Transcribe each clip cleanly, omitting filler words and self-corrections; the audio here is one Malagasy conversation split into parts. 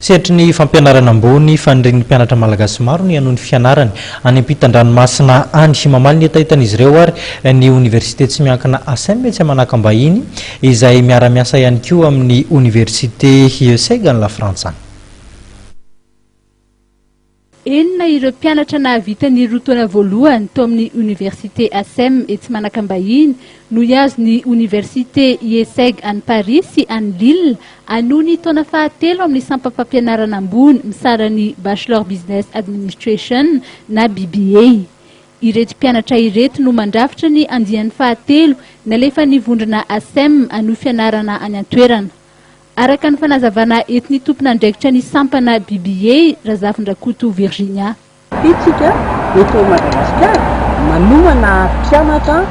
Sehatry ny fampianarana ambony, fanirian'ny mpianatra malagasy maro ny hanohy ny fianarany any ampitan-dranomasina any. Mamaly ny hetahetan'izy ireo ary ny oniversite tsy miankina ACEM etsy Manakambahiny, izay miara-miasa ihany koa amin'ny oniversite IESEG any Lafrantsa any. Enina ireo mpianatra nahavita ny roa taona voalohany tao amin'ny Oniversite ACEM etsy Manakambahiny no hihazo ny Oniversite IESEG any Paris sy any Lille hanohy ny taona fahatelo amin'ny sampam-pampianarana ambony misara ny Bachelor Business Administration na BBA. Ireto mpianatra ireto no mandrafitra ny andiany fahatelo nalefan'ny vondrona ACEM hanohy fianarana any an-toerana. Araka ny fanazavana entin'ny tompon'andraikitra ny sampana BBA, Razafindrakoto Virginia. Isika eto Madagasikara manomana mpianatra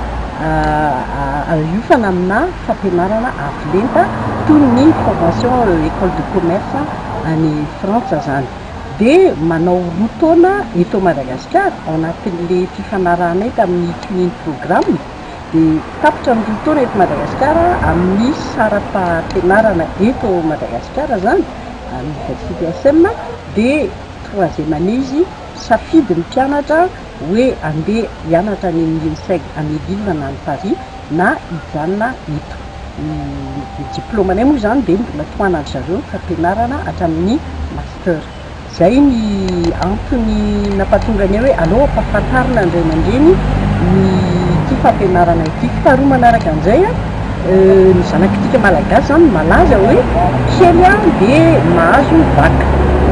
hiofana amina fampianarana avo lenta toy ny formation école de commerce any Frantsa izany. Dia manao roa taona eto Madagasikara ao anatin'ilay fifanarahanay tamin'ny Twinning Programme. Dia tapitra ny roa taona eto Madagasikara amin'ny saram-pampianarana eto Madagasikara izany, Université SM, dia troisième année izy, safidy ny mpianatra hoe handeha hianatra any amin'ny INSEG any Lille na any Paris na hijanona eto. Ny diplaomanay moa izany dia mbola tohanan-dry zareo ny fampianarana hatramin'ny master. Izay ny antony nampahatonga anay hoe aleo ampahafantarina ny ray aman-dreny ny ity fampianarana ity. Faharoa manaraka an'izay, ny zanak'tsika malagasy izany malaza hoe kely dia mahazo bac.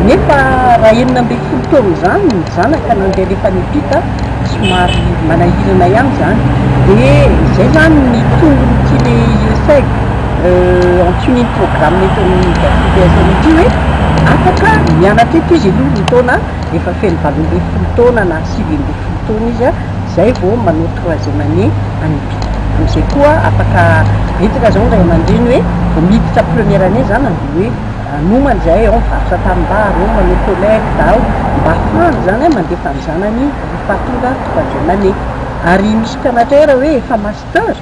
Nefa raha 16 taona izany ny zanaka nandeha alefa any am-pita, somary manahirana ihany izany. Dia izay izany ny tombon'ity le IESEG en tuning programme eto amin'ny université SM ity hoe afaka mianatra eto izy aloha roa taona, efa feno 18 taona na 19 taona izy izay vao manao troisième année any am-pita. Amin'izay koa afaka betsaka izao ny ray aman-dreny hoe vao miditra première année zanany dia hoe hanomana izahay ao mivarotra tanimbary, ao manao collecte, ao mba ahafahany izany mandefa ny zanany rehefa tonga troisième année. Ary misy mpianatra iray hoe efa master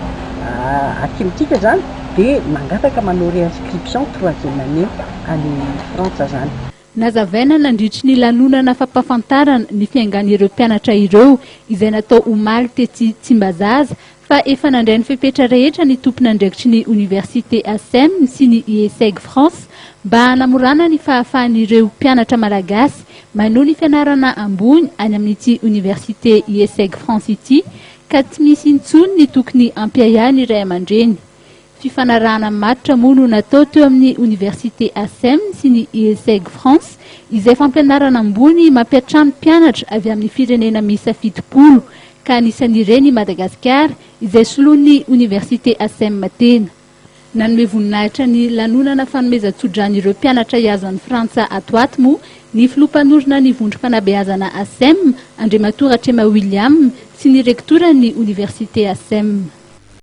aty amintsika izany dia mangataka manao réinscription troisième année any Frantsa izany. Nazavaina nandritry ny lanonana fampahafantarana ny fiaingan'ireo mpianatra ireo izay natao omaly tetsy Tsimbazaza fa efa nandray ny fepetra rehetra ny tompon'andraikitry ny Oniversite ACEM sy ny IESEG France mba hanamorana ny fahafahan'ireo mpianatra malagasy manohy ny fianarana ambony any amin'ity Oniversite IESEG France ity ka tsy misy intsony ny tokony hampiahiahy ny ray aman-dreny. Fifanarahana matotra moa no natao teo amin'ny Oniversite ACEM sy ny IESEG France, izay fampianarana ambony mampiantrano mpianatra avy amin'ny firenena miisa 70, ka anisan'ireny i Madagasikara, izay soloin'ny Oniversite ACEM tena. Nanome voninahitra ny lanonana fanomezan-tsodrano ireo mpianatra hihazo an'i Frantsa ato ato moa ny filoha mpanorina ny vondrom-panabeazana ACEM, Andriamatoa Ratrema William, sy ny rektoran'ny Oniversite ACEM.